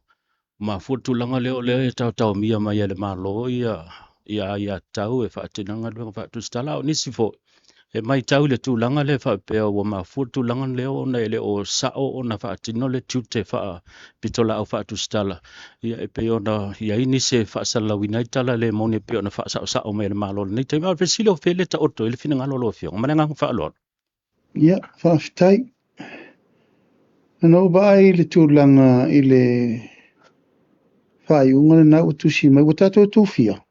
mafua tulaga lea o lea e taotaomia mai e le Malo ia ia aiatatau e faatino ai le galuega faatusitala. A o nisi foi e matau i le tulaga lea faapea ua mafua tulaga lea ona e le o sao ona faatino le tiute faapitolaau faatusitala. Ia e pei ona i ai nisi e faasalalauina ai tala le moni e pei ona faasaosao mai e le Malo i lenei taimi. A o le fesili o fea le taoto ai le finagalo o lau Afioga ma le agaga faaaloalo. Ia, faafetai. Na ou vaai i le tulaga i le faaiuga lena ua tusi mai, ua tatou tufia.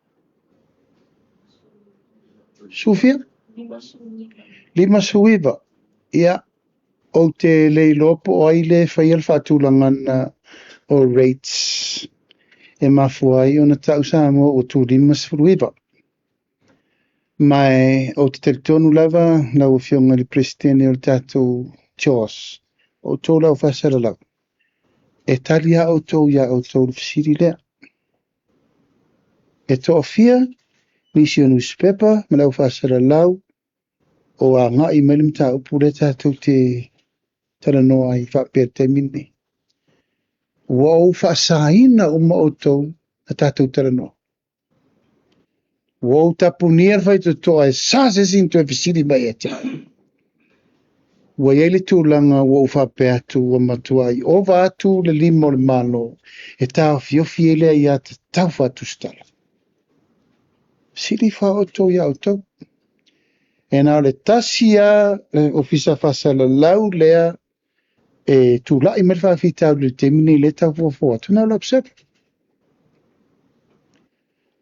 Sufia? 59. Ia, Ou te le iloa po o ai lea e faia le faatulagaga o rates e mafua ai ona tau Samoa ua tu 59. Ma ou te talitonu lava lau Afioga i le Peresetene o le tatou CHOGM, o outou le au faasalalau, e tali lava outou iā outou i le fesili lea. E toafia nisi o nusipepa ma le au faasalalau o agai mai le mataupu lea tatou te talanoa ai faapea i le taimi lenei. Ua ou faasaina uma outou na tatou talanoa. Ua ou tapunia le faitotoa e sa se isi na toe fesili mai ia te au. Ua i ai le tulaga ua ou faapea atu ua matuai ova atu le lima o le Malo e taofiofi ai le aiatatau faatusitala. Fesili ifo lava outou iā outou. E na o le tasi lava le Ofisa Faasalalau lea e tulai mai le faafitauli i le taimi lenei lea e tau fuafua atu, na o le Observer.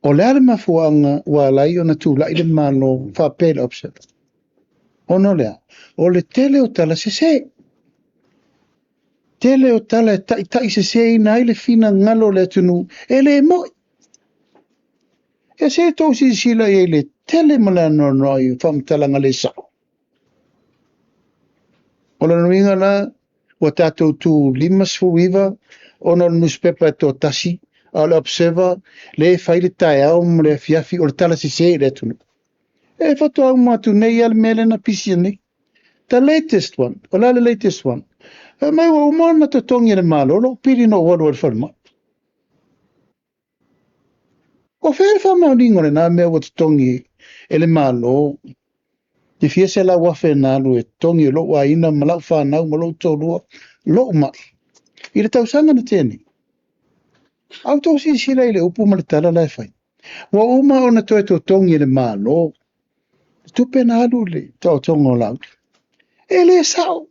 O le a le mafuaaga ua ala ai ona tulai le Malo faapea i le Observer? Ona o le a? O le tele o tala sese. Tele o tala e taitaiseseina ai le finagalo o le atunuu e le mo'i. E se tou silasila i ai i le tele ma le anoanoai o faamatalaga le sao. O lona uiga la, ua tatou tu 59 ona o le nusipepa e toatasi, a o le Observer lea e fai le taeao ma le afiafi o le tala sese i le atunuu. E faatoa uma atu nei lava le mea lea na pisia nei. The latest one. O le a le latest one? Fai mai ua uma ona totogi e le Malo lou pili na ou alu ai i le falemai. O fea le faamaoniga o lena mea ua totogi e le Malo le fia $100,000 na alu e totogi e lou aiga ma lau fanau ma lou toalua lou mai i le tausaga na tea nei? A outou silasila i le upu ma le tala la e fai, ua uma ona toe totogi e le Malo le tupe na alu i le taotoga o Laauli. E le sao.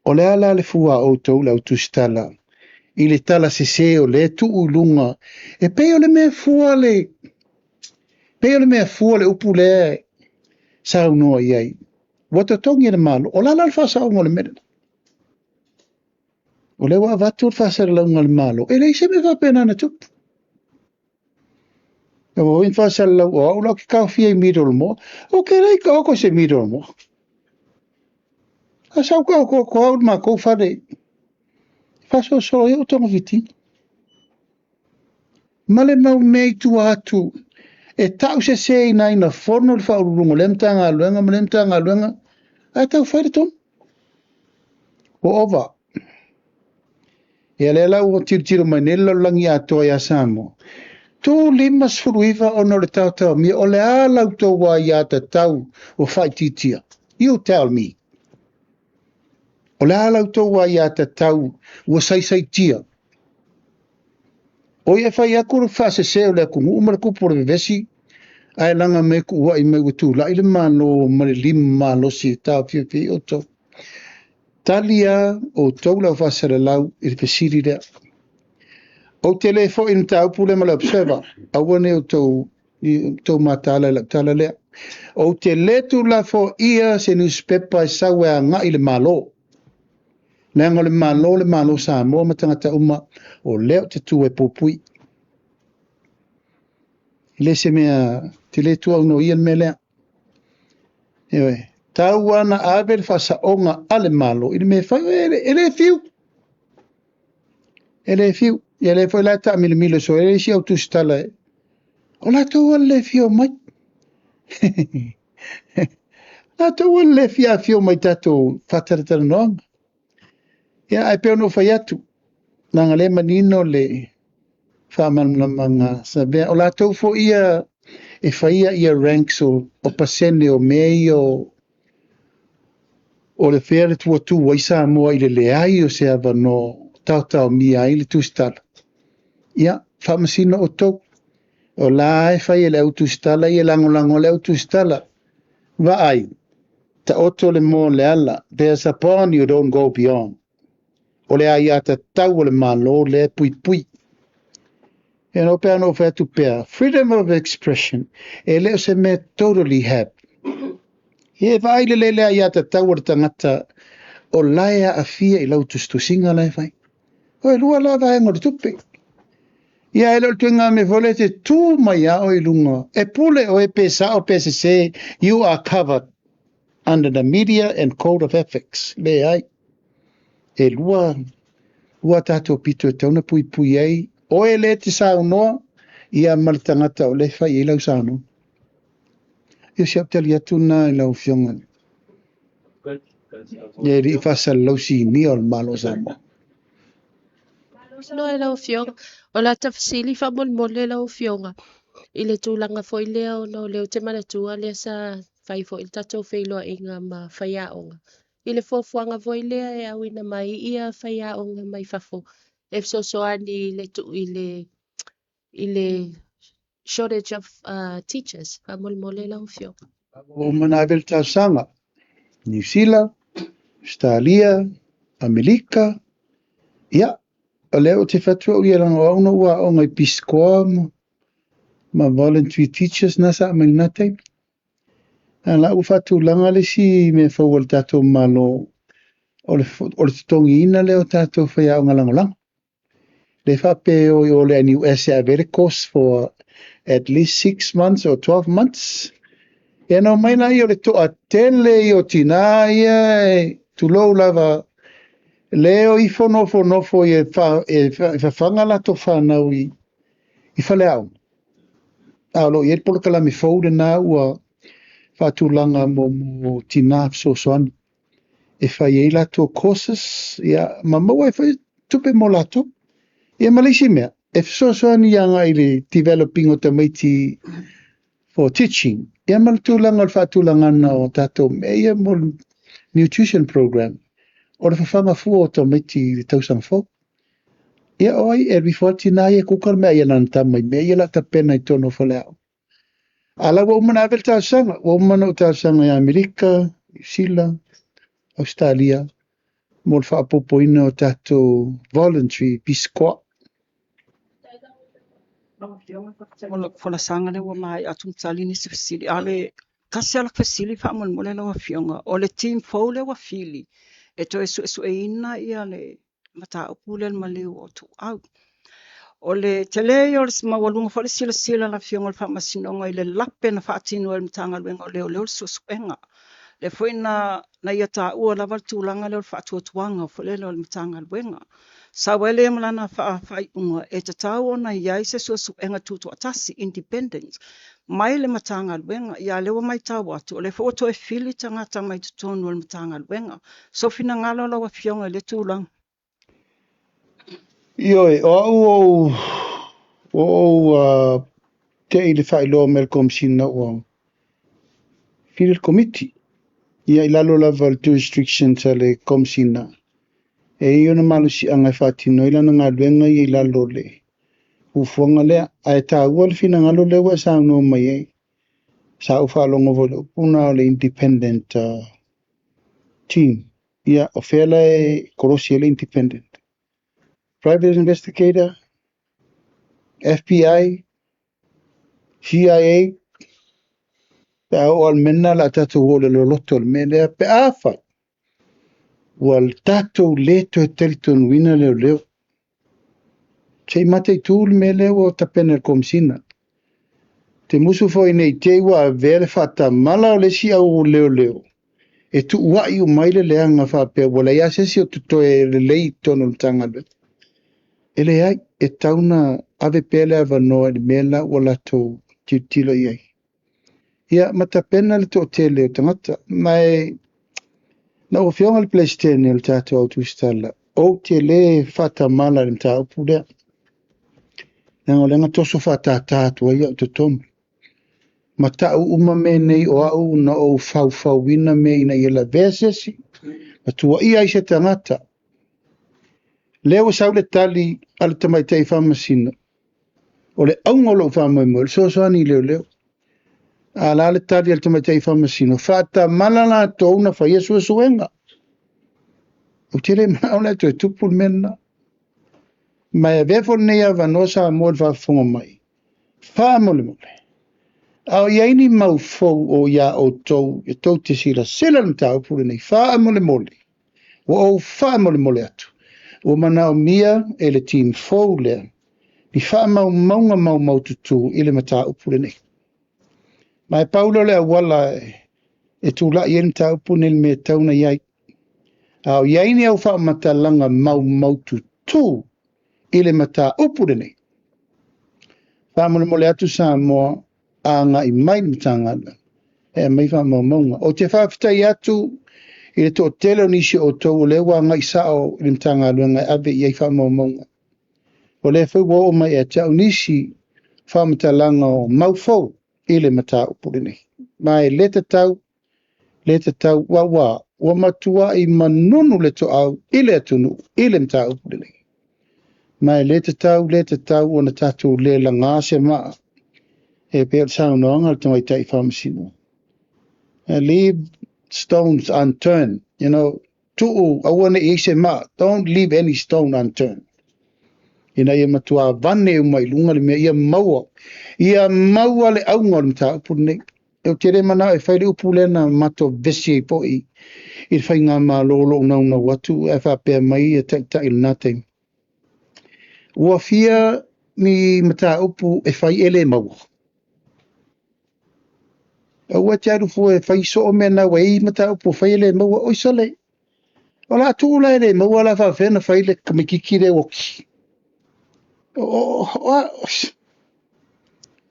O le a la le fua a outou le au tusitala i le tala sese o lea e tuu i luga e pei o le mea fua le pei o le mea fua le upu lea e saunoa i ai ua totogi e le Malo. O le a la le faasaoga o le mea lena? O lea ua avatu le faasalalauga a le Malo, e leai se mea faapena na tupu. E ua foi faasalalau o au la ou te taofia i Middlemore. Ou te le i taoto i se Middlemore. A sa ou taoto atu au i le matou fale e faasolosolo ai ou togafitiga. Ma le mau mea i tua atu e tauseseina ai na fono le faauluuluga o lea Matagaluega ma lea Matagaluega ae tau fai le tonu. Ua ova. Ia lea la ua tilotilo mai nei le lalolagi atoa ia Samoa. Tu 59 ona o le taotaomia, o le a la outou aiatatau ua faaitiitia? You tell me. O le a la outou aiatatau ua saisaitia? O ia e fai atu le faasese o le atunuu ma le tupu o le vevesi, ae laga mai kuuai mai ua tulai le Malo ma le lima malosi e taofiofi ai outou. Tali a outou le au faasalalau i le fesili lea. Ou te le foi i le mataupu lea ma le Observer, aua ne i outou tou mataala i lau tala lea. Ou te le tuulafoaia se nusipepa e sau e agai i le Malo. Leaga o le Malo le Malo Samoa ma tagata uma, o lea ou te tu e puipui. E le se mea, te le tuaunoia le mea lea. Ioe, tau lava na ave le faasaoga a le Malo i le mea e fai, e le fiu. E le fiu. Ia lea foi la e taamilomilo soo ai isi au tusitala, o latou lava le le fia omai. Latou lava le le fia afio mai i tatou faatalatalanoaga. Ia, ae pei ona ou fai atu, leaga o lea e manino le faamalamalamaga Savea, o latou foi ia e faia ia ranks o pasene o mea ia o le fea le ua tu ai Samoa i le leai o se avanoa taotaomia ai le tusitala. Ia, faamasino outou. O la e fai e le au tusitala ia lagolago a le au tusitala. Vaai, taoto le moa o le ala, there's a bond you don't go beyond. O le aiatatau a le Malo lea e puipui. E no pea ona ou fai atu pea, freedom of expression, e le o se mea totally have. Ia e vaai lelei le aiatatau a le tagata o la e aafia i lau tusitusiga la e fai. O e lua la vaega o le tupe. Ia e le o le ituaiga mea foi lea e te tu mai lava oe i luga, e pule oe pe sao pe sese, you are covered under the media and code of ethics. Leai. E lua, lua tatou pito e tatau ona puipui ai oe lea e te saunoa, ia ma le tagata o lea e fai i ai lau saunoaga. Ia o si au tali atu lena i lau Afioga i le alii faasalalau sinia o le Malo o Samoa. Malo e lau Afioga. O la ta fesili faamolemole lau Afioga i le tulaga foi lea ona o lea ou te manatua lea sa fai foi le tatou feiloaiga ma faiaoga. I le fuafuaga foi lea e auina mai ia faiaoga mai fafo e fesoasoani i le i le i le shortage of teachers. Faamolemole lau Afioga. Ua uma ona ave le talosaga, Niu Sila, Ausetalia, Amerika, ia, o lea ou te fai atu au ia leaga o au na ou aoga i Pisikoa ma voluntary teachers na sa aumai i lena taimi. A la ua faatulaga le isi mea fou a le tatou Malo, o le totogiina lea o tatou faiaoga lagolago. Le faapea e o i o le NUS e ave ai le course for at least 6 months or 12 months. Ia na omai laia o le toatele ia o tina ia e tulou lava, le o ifo nofonofo e fafaga latou fanau i faleaoga. A o lo o i ai le polokalame fou lena ua faatulaga mo tina fesoasoani e fai ai latou courses, ia, ma maua ai foi tupe mo latou. Ia ma le isi mea, e fesoasoani agai i le developing o tamaiti for teaching. Ia ma le tulaga o le faatulagaga o tatou mea ia mo le nutrition program, o le fafaga fua o tamaiti i le tausaga fou. Ia o ai e alu ifo lava le tina ia e kuka le mea ia lana tama i mea ia o le a tapena i totonu o faleaoga. A la ua uma ona ave le talosaga, ua uma ona ou talosaga i Amerika, Niu Sila, Ausetalia, mo le faaopoopoina o tatou voluntary pisikoa. Mo le folasaga lea ua maea atu ma tali nisi fesili. A o le tasi lava lau fesili faamolemole lau Afioga, o le team fou lea ua fili e toe suesueina ia le mataupu lea o le maliu o Ituau. O le tele ia o le maualuga foi o le silasila a le Afioga o le Faamasinoga i le lape na faatino e le Matagaluega o Leoleo le suesuega. Lea foi na ia taua lava le tulaga lea o le faatuatuaga foi lele o le Matagaluega. Sau ai lea ma lana faaiuga e tatau ona i ai se suesuega tutoatasi, independent, mai le Matagaluega. Ia lea ua matau atu, o lea foi ua toe fili tagata mai totonu o le Matagaluega. Sou finagalo lau Afioga i lea tulaga. Ioe, o au ua ou tei i le faailoa mai e le Komesina ua fili le komiti. Ia i lalo lava o le jurisdictions a le Komesina, e i ai ona malosiaga e faatino ai lana galuega ia i lalo o le fuafuaga lea. Ae taua le finagalo lea ua e saunoa mai ai. Sa ou faalogo foi i le upu lena o le independent team. Ia, o fea la e kolosi ai le independent? Private investigator, FBI, CIA, pe a oo lava i le mea lena o le a tatou oo i le loloto o le mea lea, pe afai ua tatou le toe talitonuina leoleo. Se i mataitu le mea lea ua tapena e le Komesina. Te musu foi nei te i ua avea le faatamala o le isi au leoleo e tuuai uma ai le leaga faapea ua leai lava se isi o totoe lelei i totonu o le Matagaluega. E leai, e tatau ona ave pea le avanoa i le mea la ua latou tilotilo i ai. Ia ma tapena le toatele o tagata. Ma e lau Afioga i le Peresetene o le tatou Au Tusitala, ou te le faatamala i le mataupu lea. Leaga o lea na toso faatata atu ai au i totonu. Ma tau uma mea nei o au na ou faufauina mea ina ia lavea se isi, ma tuuaia ai se tagata. Lea ua sau le tali a le tamaitai faamasino, o le auga o lou faamoemoe, o le fesoasoani i leoleo. A la le tali a le tamaitai faamasino, faatamala latou na faia suesuega. Ou te le manao la e toe tupu le mea lena. Ma e avea foi lenei avanoa Samoa i le faafofoga mai. Faamolemole. A o i ai ni mau fou o iā ʻoutou e tou te silasila i le mataupu lenei, faamolemole, ua ou faamolemole atu, ua manaomia e le team fou lea ni faamaumauga maumaututu i le mataupu lenei. Ma e pau lea o le auala e tulai ai le mataupu lenei i le mea e tatau ona i ai. A o i ai ni au faamatalaga maumaututu i le mataupu lenei, faamolemole atu Samoa agai mai le Matagaluega e aumai faamaumauga. Ou te faafetai atu i le toatele o nisi o outou o lea ua agai sao i le Matagaluega e ave i ai faamaumauga. O lea foi ua oo mai ia te au nisi faamatalaga o mau fou i le mataupu lenei. Ma e le tatau, le tatau, ua ua matuai manunu le toau i le atunuu i le mataupu lenei. Ma e le tatau, le tatau ona tatou le laga se maa e pei o le saunoaga a le tamaitai faamasino. Leave stones unturned, you know, tuu aua ne i ai se maa, don't leave any stone unturned. Ina ia matua vane uma i luga le mea, ia maua, ia maua le auga o le mataupu lenei. Ou te le manao e fai le upu lea na matou vevesi ai foi i le faigamalo o lou naunau atu ae faapea mai ia taitai i lena taimi. Ua fia ni mataupu e fai e le maua. Aua te alu fua e fai soo mea na ua i mataupu fai e le maua. Oi sole, o la tuu la e le maua la faafefea ona fai le tamaitiiti lea ua oti.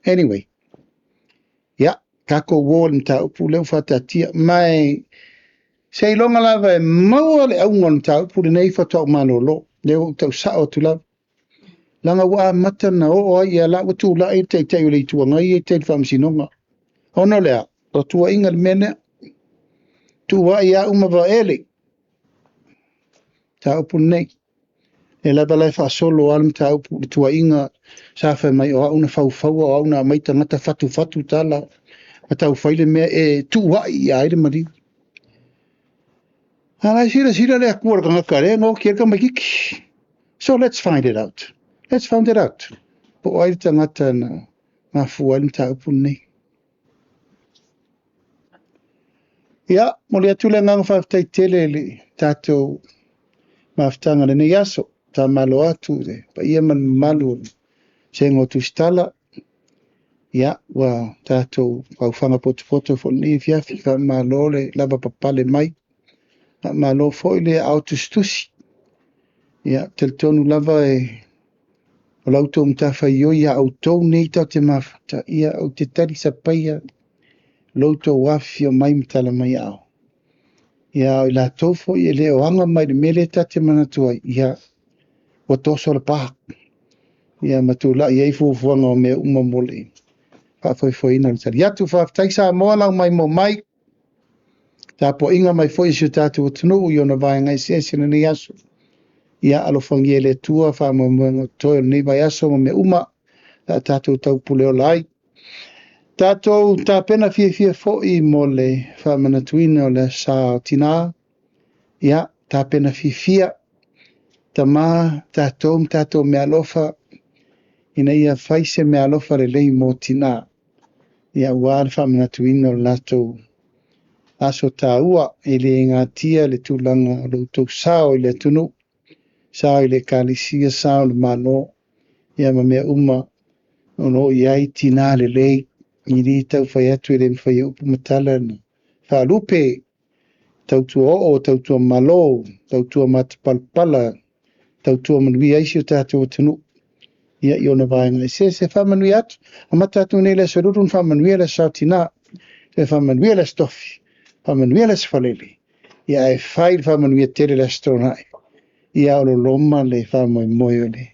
Anyway, ia, tatou uo le mataupu lea ua faataatia. Ma e seiloga lava e maua le auga o le mataupu lenei faatoa ou malolo. Lea ua ou tausao atu lava. Leaga ua amata na oo ai ia la ua tulai le taitai o le Itu Agai e tai i le faamasinoga. Ona o le a, o tuuaiga le mea lea. Tuuai au ma Vaele. Mataupu lenei. E lava la e faasolo lava le mataupu i le tuuaiga sa fai mai o au na faufaua, o au na aumai tagata fatufatu tala ma taufai le mea e tuuai ia ai le maliu. A la e silasila le Atua i le tagata lea na oti ai le tamaitiiti. So let's find it out. Let's find it out. Po o ai le tagata na mafua ai le mataupu lenei. Ia, momoli atu le agaga faafetai tele i le tatou mafutaga i lenei aso. Faamalo atu i le paia ma le mamalu o le Vasega o Tusitala. Ia, ua tatou faufaga potopoto foi i lenei afiafi. Faamalo le lavapapale mai. Faamalo foi le aao tusitusi. Ia, talitonu lava e o la outou matafaioi ia outou nei tatou te mafuta. Ia, ou te talisapaia lo outou afifio mai ma tala mai aao. Ia, o i latou foi e le o aga mai le mea lea tatou te manatu ai, ia, ua toso le pa. Ia, ma tulai ai fuafuaga o mea uma mo le faafoefoeina o le tali atu. Faafetai Samoa lau mai mo mai. Tapuaiga mai foi i si o tatou atunuu i ona vaega eseese i lenei aso. Ia alofagia e le Atua faamoemoega o totoe o lenei vaiaso ma mea uma o le a tatou taupuleola ai. Tatou tapena fiafia foi mo le faamanatuina o le aso o tina. Ia, tapena fiafia, tama, tatou ma tatou meaalofa, ina ia fai se meaalofa lelei mo tina. Ia, aua le faamanatuina o le latou aso taua, e le gatia le tulaga o lo outou sao i le atunuu, sao i le ekalesia, sao i le Malo, ia ma mea uma o lo o i ai tina lelei, i le tau fai atu e le mafai e upu ma tala na faalupe, tautua oo, tautua malo, tautua matapalapala, tautua manuia ai si o tatou atunuu. Ia, i ona vaega eseese, faamanuia atu. Amata atu nei le aso lulu na faamanuia le aso tina, toe faamanuia le aso tofi, faamanuia le aso faalele. Ia, ae fai le faamanuia tele le aso toonai. Ia, o loloma le faamoemoe o le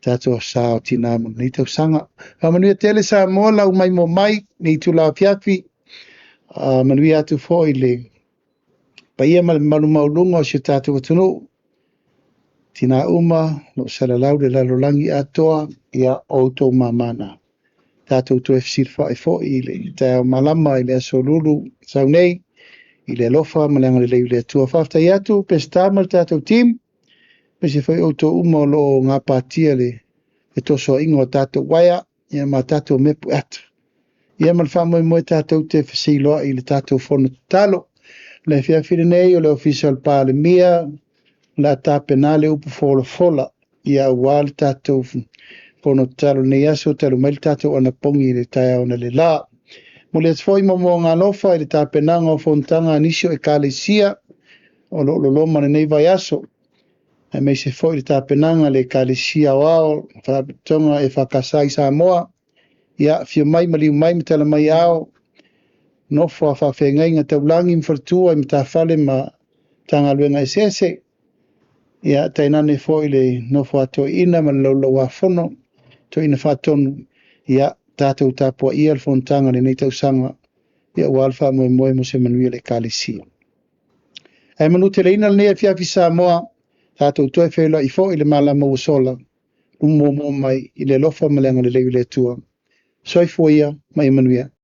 tatou sa o tina mo lenei tausaga. Faamanuia tele Samoa lau mai mo mai, nei itula afiafi. Manuia atu foi le paia ma le mamalu maualuga o si o tatou atunuu. Tina uma, lo o salalau le lalolagi atoa, ia o outou mamana. Tatou toe fesilafai foi i le taeao malama i le aso lulu sau nei, i le alofa ma le agalelei o le Atua. Faafetai atu Peseta ma le tatou team, aemaise foi outou uma o lo o gapatia le fetosoaina o tatou uaea, ia ma tatou mepu atu. Ia ma le faamoemoe tatou te feseiloai i le tatou fono tatalo. O le afiafi lenei o le Ofisa o le Palemia, o le a tapena le upu folafola, ia aua le tatou fono tatalo lenei aso, talu mai le tatou anapogi i le taeao analeila. Momoli atu foi moomooga alofa i le tapenaga o fonotaga a nisi o ekalesia o lo o loloma lenei vaiaso, aemaise foi le tapenaga a le Ekalesia Aoao, Faalapotopotoga EFKS i Samoa. Ia, afio mai, maliu mai ma tala mai ao, nofo a faafeagaiga taulagi ma faletua i matafale ma Matagaluega eseese. Ia, tainane foi le nofo a toeaiina ma le laulauafono, toeaina faatonu. Ia, tatou tapuaia le fonotaga i lenei tausaga, ia aua le faamoemoe mo se manuia o le Ekalesia. Ae manuteleina lenei afiafi Samoa, tatou toe feiloai foi i le malama ua sola, luma muamua mai i le alofa ma le agalelei o le Atua. Soifua ia ma ia manuia.